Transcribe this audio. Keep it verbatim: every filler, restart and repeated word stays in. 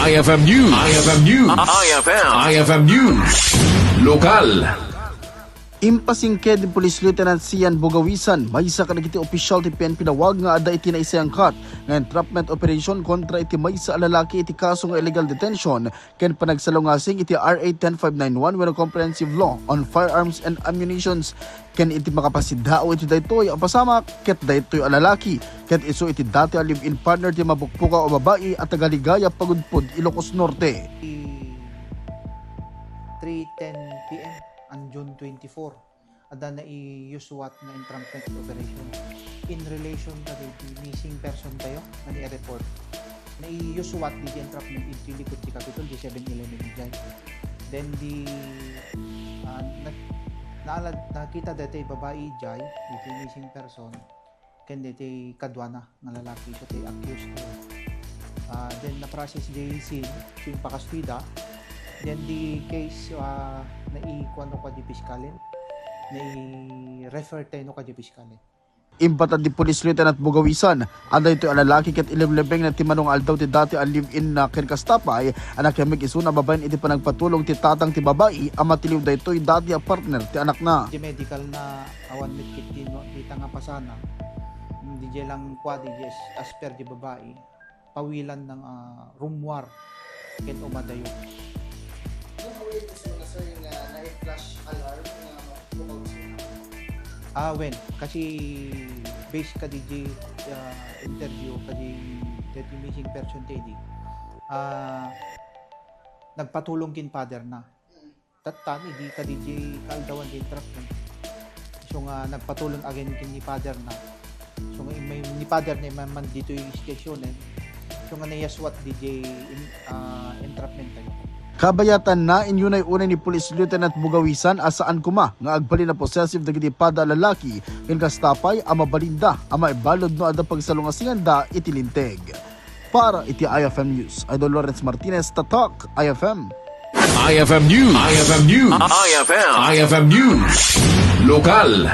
I F M News. I F M News. I F M. I F M News. Lokal. Impasingked ni Police Lieutenant Sian Bugawisan, maysa kadagiti opisyal ti P N P Laoag nga adda iti naisayangkat nga entrapment operation kontra iti maysa a lalaki iti kaso nga illegal detention ken panagsalungasing iti R A ten five nine one wenno Comprehensive Law on Firearms and Ammunitions. Ken iti makapasidao iti daytoy a pasamak ket daytoy a lalaki ket isu iti dati a live-in partner ti mapukpukaw a babai a taga Ligaya, Pagudpud, Ilocos Norte. Three ten P M on June twenty-four, adda naiyusuat nga entrapment operation in relation kadagiti missing person tayo nga ni-report. Naiyusuat di entrapment iti likod ti Capitol, di seven eleven idiay. Then di, ah, na-, naalad-, nakita dati babai idiay, iti missing person, ken dati kaduana nga lalaki, siya ti accused. Ah, then na-process di scene, so impakastida. Then di case, ah, naikuan no kadi piskalen, nai-refer tayo no kadi piskalen. Impatad ni Police Lieutenant Bugawisan a daytoy a lalaki ket ileblebeng na ti mano nga aldaw ti dati a live-in na ken kasta pay a nakimmig isuna babaen iti panagpatulong ti tatang ti babai a matiliw daytoy dati a partner ti anakna. Di medical na awan met ket di no, dita nga pasana. Di jay lang kua, di jay as, as per di babai. Pawilan ng, ah, rumwar ken umadayo. Yung awareness mo na, sir, yung, ah, na-flash alarm na mapupag sila? Ah, when? Kasi based kadi di, ah, interview kadi dati missing person tadi, ah, nagpatulong kin father na. Mm. Tattan, idi kadi di kaaldawan di entrapment. So nga nagpatulong again ken ni father na. So nga may, ni father na man ditoy station eh. So nga nayaswat di di in, ah, entrapment tayo. Kabayatan na, inyunay unay ni Police Lieutenant Bugawisan a saan koma nga agbalin a possessive dagiti pada a lalaki, ken kasta pay a mabalinda a maibalud no adda pagsalungasinganda iti linteg. Para iti I F M News, Idol Lawrence Martinez, Tatak, I F M. I F M News. I F M News. I F M. I F M News. Lokal.